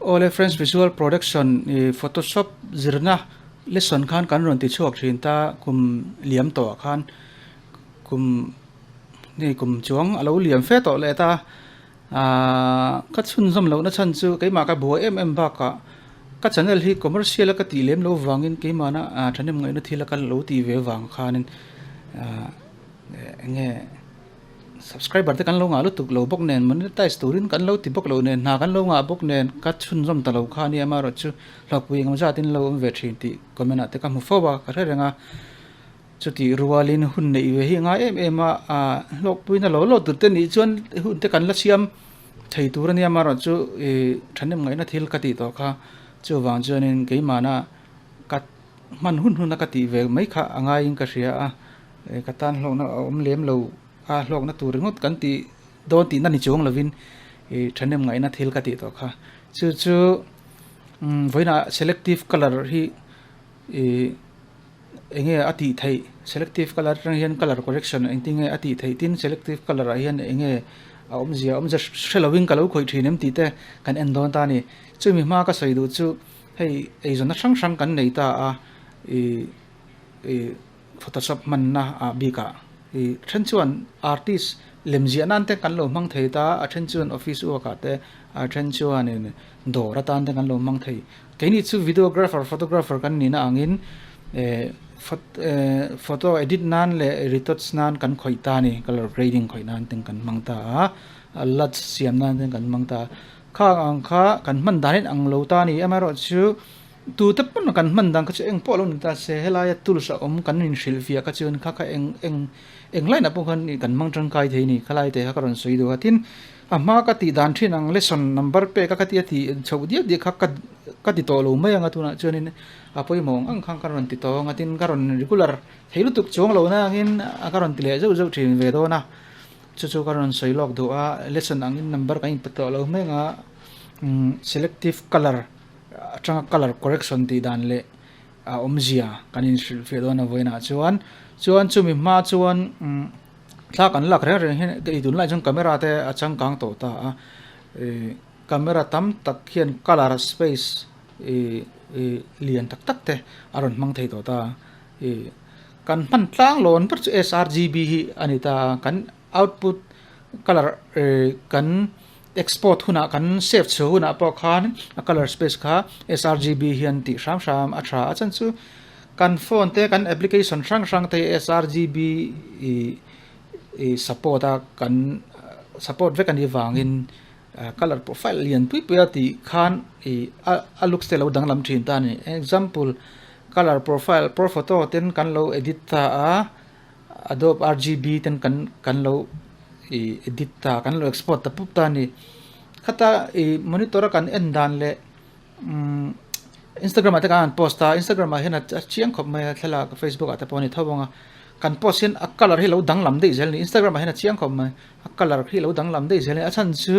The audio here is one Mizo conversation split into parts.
Awle French Visual Production i Photoshop zirna lesson khan kan rawn ti chhuak thin ta kum liam tawh ah khan kum hei kum chuang a lo liam fe tawh leh ta ahh ka chhunzawm lohna chhan chu keimah ka buai em em bakah ka channel hi commercial a ka tih lem loh vangin keimahna ah thahnem ngaihna thil a ka lo tih ve vang khanin ahh eng nge. Subscriber te kan lo ngah lutuk lo bawk nen monetize turin kan lo ti bawk lo nen hna kan lo ngah bawk nen ka chhunzawm ta lo kha ania amaherawh chu hlawkpui engemaw zat in lo awm ve thin tih comment ah te ka hmu fo a ka hre reng a chutih rualin hun neih ve hi a ngai em em a ah hlawkpuina lo lo tur te nih chuan hun te kan la siam thei tur ania amaherawh chu ih thahnem ngaihna thil ka tih tawh kha chuvang chuanin keimahna ka hman hun hun a ka tih ve mai kha a ngaiin ka hria a. Ka tan hlawkna a awm lem lo a, hlawkna tur ringawt kan tih dawn tihna ni chuang lovin ih thahnem ngaihna thil ka tih tawh kha. Chu chu vawiinah selective colour hi ih eng nge a tih theih selective colour atang hian colour correction engtin nge a tih theih tin selective colour ah hian eng nge a awmzia awmzia hre lovin ka lo khawih thin em tih te kan en dawn ta a ni. Chumi hma ka sawi duh chu hei eizawnna hrang hrang kan nei ta a ih ih. Photoshop hmanna ah bikah ih then chuan artist lem ziah nan te kan lo hmang thei ta a then chuan office work ah te a then chuanin dawr atan te kan lo hmang thei. Keini chu videographer photographer kan nihna angin eh photo edit nan leh retouch nan kan khawih ta a ni colour grading khawih nan ten kan hmang ta a a luts siam nan ten kan hmang ta a khang ang kha kan hman danin ang lo ta a ni amaherawhchu Tu te pawn kan hman dan kha chu eng pawh lo ni ta se, helaia tools a awm kan inhrilh fiah kha chuan kha kha eng eng eng line ah pawh khan kan hmang tangkai thei a ni. Khalai te kha ka rawn sawi duh a, tin a hma ka tih dan thin ang lesson number pek a ka tia tih chhoh diak diak kha ka ka ti tawh lo mai ang a tunah chuanin a pawimawh ang ang khan ka rawn ti tawh ang a, tin ka rawn regular thei lutuk chuang lo na angin ka rawn ti leh zeuh zeuh thin ve dawn a, chu chu ka rawn sawi lawk duh a, lesson angin number kan inpe tawh lo mai ang a, selective colour. Atanga colour correction tih dan leh a awmzia kan inhrilh fiah dawn a vawiinah chuan chuan chumi hma chuan umm thla kan lak reng reng hian ei tunlai chuan camera te a changkang tawh ta a ih camera tam tak hian colour space ih ih lian tak tak te a rawn hmang thei tawh ta a ih kan hman tlang lawn ber chu S R G B hi a ni ta a kan output colour ih kan. Export hunah kan save chhuah hunah pawh khan a colour space kha srgb hian tih hram hram a tha a chan chu kan phone te kan application hrang hrang te hi srgb ih ih support a kan support vek a nih vangin colour profile lian pui pui a tih khan ih a looks te a lo danglam thin ta a ni example colour profile pro photo ten kan lo edit ta a. Adobe RGB ten kan kan lo ih edit ta kan lo export ta pup ta a ni. Khata ih monitor a kan en dan leh umm Instagram ah te khan an post a Instagram ah hian a chiang khawp mai a thlalak Facebook ah te pawh a ni tho ang a kan post hian a colour hi lo danglam daih zel a ni Instagram ah hian a chiang khawp mai a colour khi lo danglam daih zel a ni a chhan chu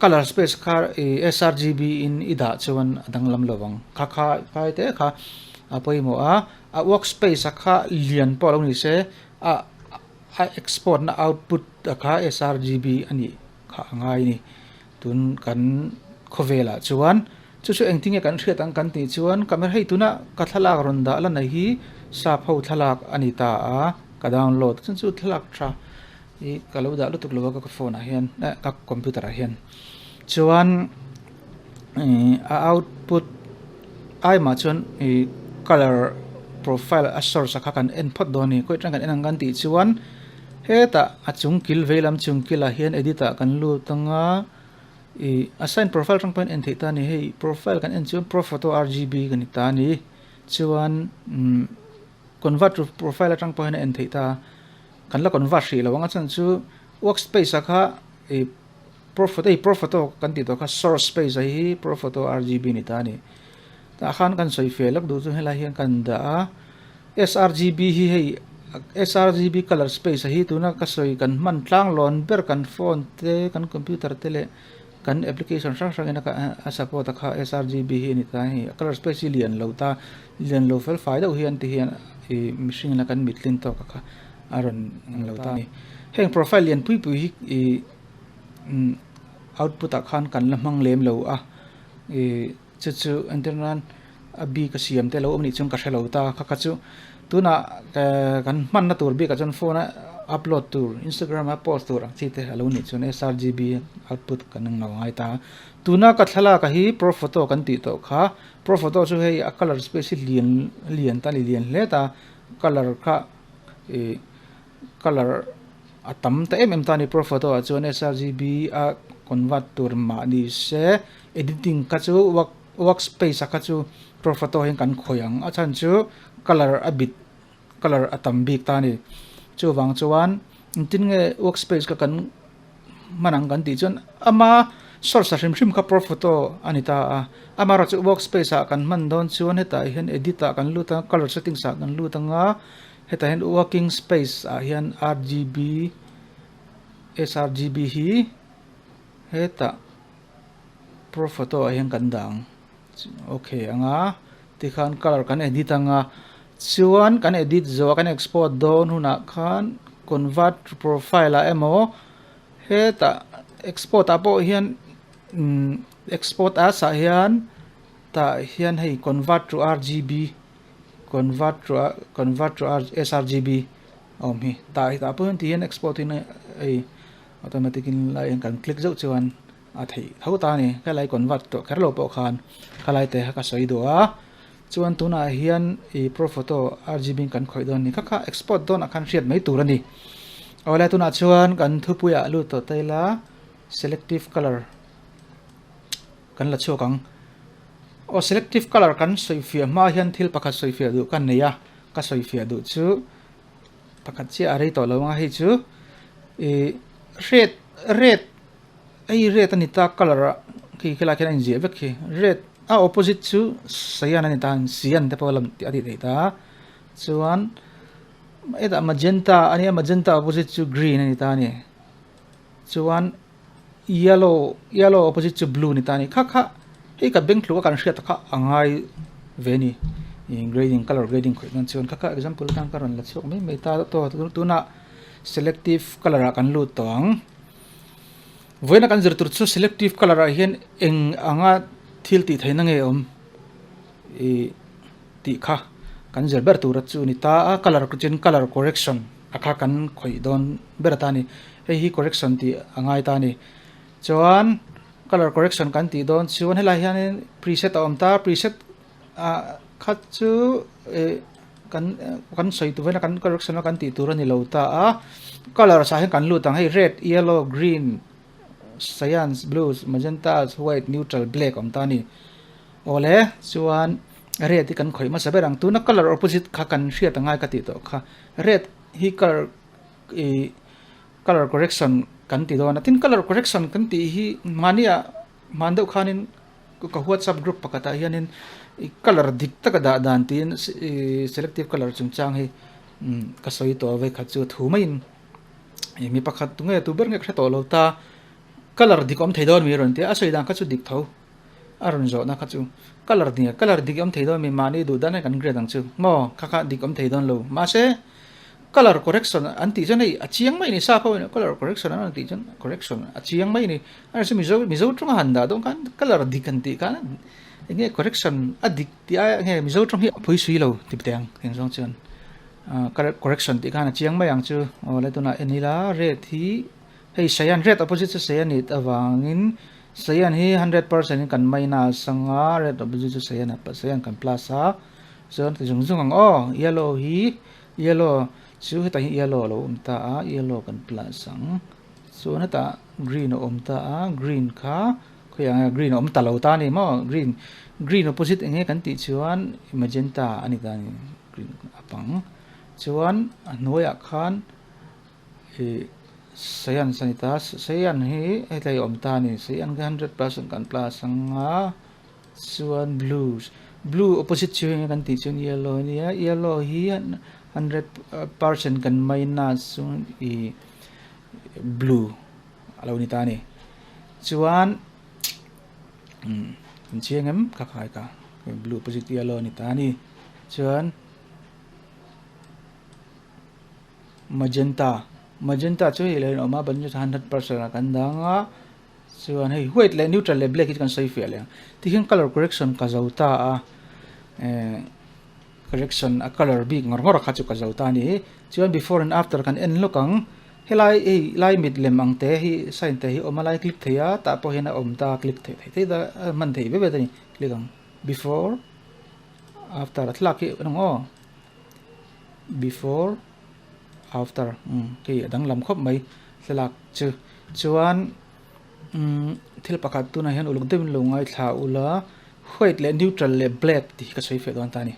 colour space kha ih srgb in i dah chuan a danglam lo ang kha kha khai te kha a pawimawh a. A workspace a kha lian pawh a lo ni se a a export na output a kha srgb a nih kha a ngai a ni. Tun kan khawvelah chuan chu chu engtin nge kan hriat ang kan tih chuan camera hei tuna ka thlalak rawn dah la nei hi sap ho thlalak a ni ta a ka download chuan chu thlalak tha ih ka lo dah lutuk lo a ka phone ah hian eh ka computer ah hian chuan ih a output. Aimah chuan ih colour profile a source a kha kan en phawt dawn a ni kawih atang kan en ang kan tih chuan hetah a chung kil veilam chung kilah hian edit ah kan lut ang a ih assign profile atang pawhin en theih ta a ni hei profile kan en chuan pro photo R G B ka ni ta a ni chuan umm convert to profile atang pawh hian a en theih ta a kan la convert hrih lo ang a chhan chu workspace ah kha ih. Pro photo hei pro photo kan tih tawh kha source space a hi pro photo rgb ni ta a ni. Tah khan kan sawi feh lawk duh chu helai hian kan dah a srgb hi hei srgb colour space a hi tuna ka sawi kan hman tlang lawn ber kan phone te kan computer te leh kan application hrang hrang in a support a kha srgb hi a ni ta a hei a colour space hi lian lo ta lian lo fel fai deuh hian ti hian ih mihring ina kan mit tlin tawk a kha a rawn lo ta a ni. Heng profile lian pui pui hi ih. Output ah khan kan la hmang lem lo a Ih chu chu entir nan a bik a siam te lo awm nih chuan ka hre lo ta kha kha chu tunah kan hmanna tur bikah chuan phone a upload tur Instagram a post tur ang chi te a lo nih chuan srgb output kan ang lo ngai ta. Tuna ka thlalak a hi pro photo kan tih tawh kha pro photo chu hei a colour space hi lian lian ta a ni lian hle ta colour kha ih colour a tam ta em em ta a ni pro photo ah chuan srgb a convert tur mah ni se editing kha chu work work space ah kha chu pro photo hian kan khawih ang a chhan chu colour a bit colour a tam bik ta a ni chuvang chuan engtin nge work space kha kan hman ang kan tih chuan ama source a hrim hrim kha pro photo a ni ta a amaherawhchu work space ah kan hman dawn chuan hetah hian edit ah kan lut a colour settings ah kan lut anga. Hetah hian working space ah hian rgb srgb hi hetah pro photo ah hian kan dah ang okay anga tikhan colour kan edit anga chuan kan edit zawh a kan export dawn hunah khan convert to profile ah emaw hetah export ah pawh hian umm export as ah hian tah hian hei convert to rgb. Convert to convert to srgb a awm hi tah hi tah pawh hian ti hian export in hei automatic in lai hian kan click zeuh chuan a theih tho ta a ni helai convert tawh kher lo pawh khan khalai te kha ka sawi duh a chuan tunah hian ih pro photo rgb in kan khawih dawn a ni kha kha export dawnah khan hriat mai tur a ni awle tunah chuan kan thupuiah lut tawh ta ila selective colour. Kan la chhuak ang. Aw selective colour kan sawifiah hma hian thil pakhat sawifiah duh ka nei a, ka sawifiah duh chu pakhat chiah a rei tawh lo ang a hei chu ih red red hei red a ni ta colour ah khi khilai khian a inziah vek khi red a opposite chu cyan a ni ta cyan te pawh a lam a tih theih ta chuan hetah magenta a nia magenta opposite chu green a ni ta a ni chuan. Yellow yellow opposite chu blue ni ta a ni kha kha hei ka beng thluk a kan hriat kha a ngai ve a ni ih grading colour grading khawih dawn chuan kha kha example atan ka rawn la chhuak mai mai ta tawh tunah selective colour ah kan lut tawh ang vawiin a kan zir tur chu selective colour ah hian eng anga thil tih theihna nge awm ih tih kha kan zir ber tur a chu ni ta a colour chin colour correction a kha kan khawih dawn ber ata a ni hei hi correction tih a ngai ta a ni chuan colour correction kan tih dawn chuan helai hianin preset a awm ta preset ah kha chu ih kan kan sawi tur vena kan correction a kan tih tur a ni lo ta a colour ah hian kan lut ang hei red yellow green cyan blue magenta white neutral black a awm ta a ni. Awle, chuan red hi kan khawih hmasa ber ang. Tuna colour opposite kha kan hriat angai ka tih tawh kha. Red hi colour ih colour correction kan ti dawn a. Tin colour correction kan tih hi mahnia hman deuh khanin ka whatsapp group pakhatah hianin ih colour dik taka dah dan tiin ih selective colour chungchang hi ka sawi tawh a vekhat chu thu maiin ih mi pakhat tunge tu ber nge ka hre tawh lo ta colour dik awm thei dawn mi a rawn ti a, a sawi dan kha chu dik tho. A rawn zawhna kha chu colour nia colour dik awm thei dawn mi mahni duh dan a kan grade ang chu maw kha kha dik awm thei dawn lo mahse colour correction an tih chuan hei a chiang mai a ni sap ho in colour correction an rawn tih chuan correction a chiang mai a ni a chu mizo mizo tawnga han dah dawn khan colour dik han tih khan eng nge correction a dik tih aia eng nge mizo tawng hi a phui sui lo ti teh ang eng zawng chuan ah colour correction tih khan a chiang mai ang chu aw le tunah en ila red hi. Hei Saiyan red opposite chu Saiyan it avangin Saiyan hi 100% in kan minus anga red opposite chu Saiyan a Saiyan kan plus a chuan ti zung zung ang aw yellow hi yellow chu hetah hian yellow a lo awm ta a yellow kan plus ang chuan hetah green a awm ta a green kha khawiah nge green a awm ta lo ta a ni maw green green opposite eng nge kan tih chuan magenta a ni ta a ni green a pang chuan a hnuaiah khan. Ih Saiyan sanita Saiyan hi hetlai awm ta a ni Saiyan kha 100% kan plus anga chuan blue blue opposite chu enge kan tih chuan yellow a nia yellow hi 100% kan minus chuan ih blue a lo ni ta a ni chuan umm kan chiang em ka khai ka blue opposite yellow a ni ta a ni chuan. Magenta, Magenta chu hei lo in awm a, 100% ah kan dang a. Chuan hei white leh neutral leh black hi chu kan sawi fiah leh ang. Tikhian colour correction ka zo ta a, eh correction a colour bik ngawr ngawr kha chu ka zo ta a ni. Chuan before and after kan en lawk ang. Helai hei lai mit lem ang te hi sign te hi a awm a lai click thei a, tah pawh hian a awm ta click theih theih theih ta a hman theih vek vek a ni. Click ang before after a thlalak hi eng aw before after umm hei a danglam khawp mai thlalak chu chuan umm thil pakhat tunah hian uluk deuhin lo ngaithla ula white leh neutral leh black tih hi ka sawi feh dawn ta a ni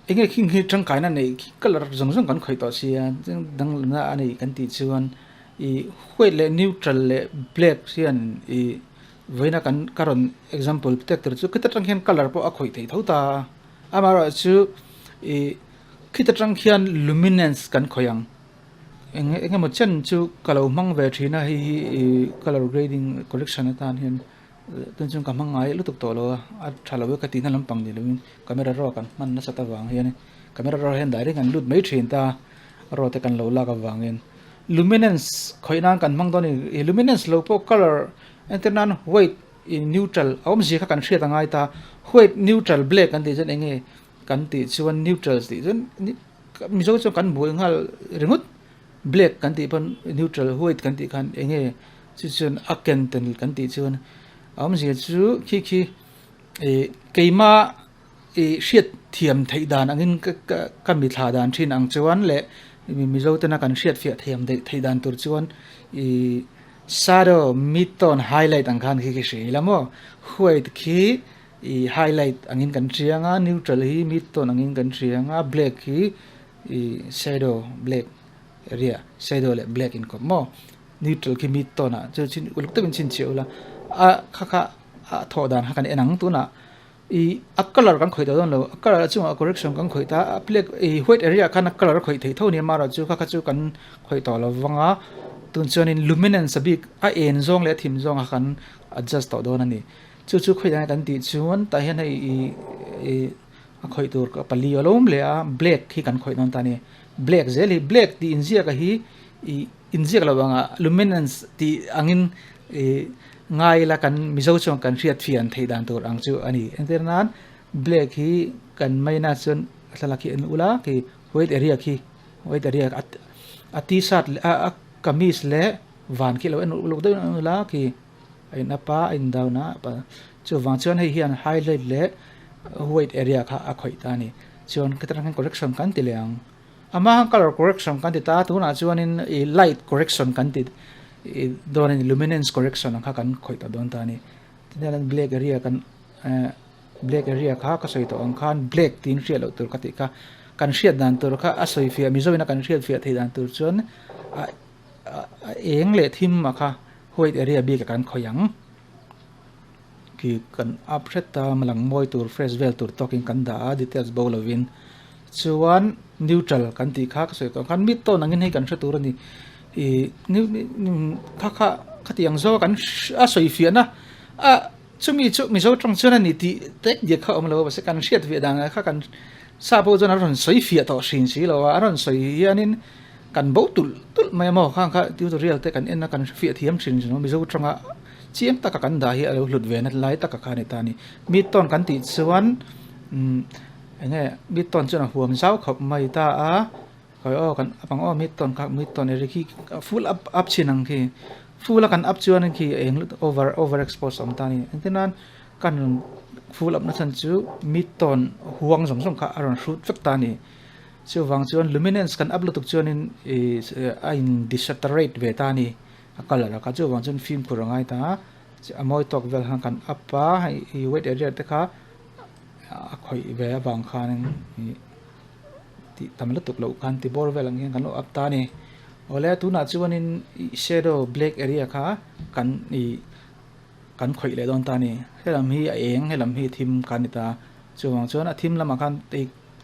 enge khing hi tangkaina neih khi colour zawng zawng kan khawih tawh sia danglamna a neih kan tih chuan ih white leh neutral leh black hian ih vawiina kan ka rawn example tek tur chu khita tang hian colour pawh a khawih theih tho ta a amaherawhchu ih khita tang khian luminance kan khawih ang. Eng eng emaw chen chu ka lo hmang ve thin a hei hi ih colour grading correction atan hian tun chuan ka hmang ngai lutuk tawh lo a a tha lo e ka tihna lampang ni loin camera raw kan hman nasat avang hian camera raw hian direct an lut mai thin ta raw te kan lo lak avangin luminance khawih nan kan hmang dawn a ni ih luminance lo pawh colour entir nan white ih neutral a awmzia kha kan hriat a ngai ta white neutral black kan tih chuan eng nge kan tih chuan neutral tih chuan. Mizo chuan kan buai nghal ringawt black kan tih pawn neutral white kan tih khan eng nge chu chuan a ken tel kan tih chuan a awmzia chu khi khi ih keima ih hriat thiam theih dan angin ka ka ka mi thlah dan thin ang chuan leh mizo tena kan hriat fiah thiam theih theih dan tur chuan ih shadow mid tone highlight ang khan khi khi hria ila maw white khi. Ih highlight angin kan hria anga neutral hi mid tone angin kan hria anga black hi ih shadow black area shadow leh black inkawp maw neutral khi mid tone ah chu chin uluk takin chhinchhiah ula a kha kha a thawh dan kha kan en ang tunah ih a colour kan khawih tawh dawn lo a colour a chungah correction kan khawih ta a black ih white area khan a colour a khawih theih tho a ni amaherawhchu kha kha chu kan khawih tawh lo vang a tun chuanin luminance a bik a en zawng leh a thim zawng kha kan adjust tawh dawn a ni. Chu chu khawih dang kan tih chuan tah hian hei ih ih a khawih tur pali a lo awm leh a black hi kan khawih dawn ta a ni black zel hi black tih inziak a hi ih inziak lo anga luminance tih angin ih ngai ila kan mizo chuan kan hriat fian theih dan tur ang chu a ni entir nan black hi kan maina chuan a thlalak hi en ula khi white area khi white area a t-shirt leh a kamis leh van khi lo en uluk deuh en ula khi. A in up a, a in down a, chuvang chuan hei hian highlight leh white area kha a khawih ta a ni. Chuan khitah hian correction kan ti leh ang. Amah colour correction kan ti ta a, tunah chuanin ih light correction kan ti ih dawn a ni, luminance correction ang kha kan khawih ta dawn ta a ni. Tihian black area kan eh black area kha ka sawi tawh ang khan black tiin hriat loh tur ka tih kha. Kan hriat dan tur kha a sawi fiah Mizoin a kan hriat fiah theih dan tur chuan a a eng leh thim a kha. White area bik a kan khawih ang khi kan up hret a lang mawi tur fresh vel tur tawkin kan dah a details bo lovin chuan neutral kan tih kha ka sawi tawh ang khan mid tone angin hei kan hre tur a ni ih kha kha khati ang zawk kan a sawi fiahna a chumi chu mizo tawng chuan a ni tih tek diak kha a awm lo a mahse kan hriat ve dan ah kha kan sa pawh chuan a rawn sawi fiah tawh hrin si lo a a rawn sawi hianin. Kan bo tulh tulh mai a maw khang kha tutorial te kan en a kan hrefiah thiam thin thin a Mizo tanga chiang taka kan dah hi a lo hlut ve na lai taka kha a ni ta a ni. Mid tone kan tih chuan umm eng nge mid tone chuan a huam zau khawp mai ta a khawi aw kan up ang aw mid tone kha mid tone eri khi full up up chhin ang khi full a kan up chuan khi eng over over expose a awm ta a ni engtin nan kan full up na chhan chu mid tone huang zawng zawng kha a rawn hrut vek ta a ni. Chuvang chuan luminance kan up lutuk chuanin ih a in desaturate ve ta a ni a colour a kha chuvang chuan fimkhur a ngai ta a a mawi tawk vel khan kan up a hei ih white area te kha a khawih ve avang khanin ih tih tam lutuk loh khan ti bawr vel ang hian kan lo up ta a ni awle tunah chuanin ih shadow black area kha kan ih kan khawih leh dawn ta a ni helam hi a eng helam hi thim kha a ni ta chuvang chuan a thim lamah khan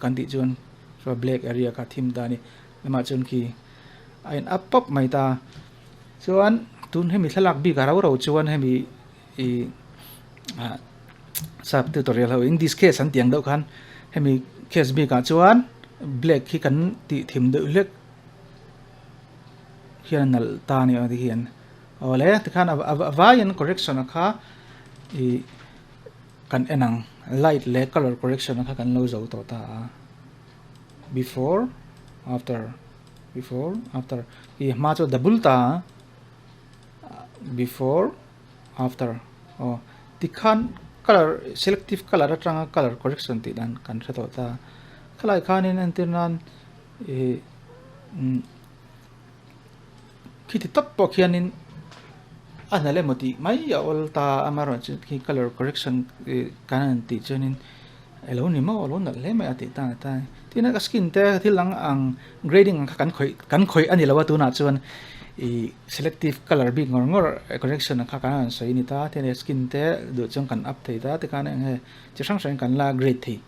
kan tih chuan saw black area kha thim ta a ni lamah chuan khi a in up pawp mai ta chuan tun hemi thlalak bik a ro ro chuan hemi ih ah sap tutorial ho in this case an tih ang deuh khan hemi case bik ah chuan black hi kan tih thim deuh hlek hian a nalh ta a ni ang ti hian. Awle tikhan a vaiin correction a kha ih kan en ang light leh colour correction a kha kan lo zo tawh ta a before after before after ih hma chu double ta a before after aw tikhan colour selective colour atanga colour correction tih dan kan hre tawh ta khalai khanin entir nan ih umm. Khiti tawp pawh khianin a hnalh emaw tih mai a awl ta amaherawhchu khi colour correction ih kan han tih chuanin alo ni maw alo nalh hle mai a tih tan atan tin a skin te thil dang ang grading ang kha kan khawih kan khawih a ni lo a tunah chuan ih selective colour bik ngawr ngawr correction ang kha kan han sawi a ni ta tin skin te duh chuan kan up thei ta tikhan eng nge chi hrang hrang in kan la grade thei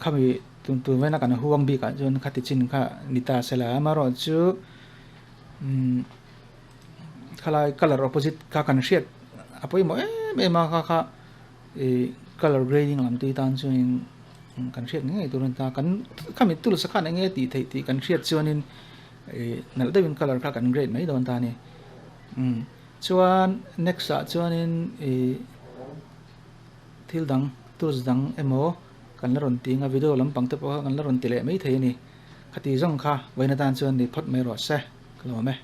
khami tun tun vena kan huang bikah chuan khati chin kha ni ta sela amaherawhchu umm khalai colour opposite kha kan hriat a pawimawh em em a kha kha ih colour grading lam tui tan chuanin kan hriat ngei tur a ni ta kan khami tools khan eng nge tih theih tih kan hriat chuanin ih nalh deuhin colour kha kan grade mai dawn ta a ni umm chuan next ah chuanin ih thil dang tools dang emaw kan la rawn ti ang a video lampang te pawh kha kan la rawn ti leh mai thei a ni. Khati zawng kha vawiin atan chuan ni phawt mai rawh se ka lawm e.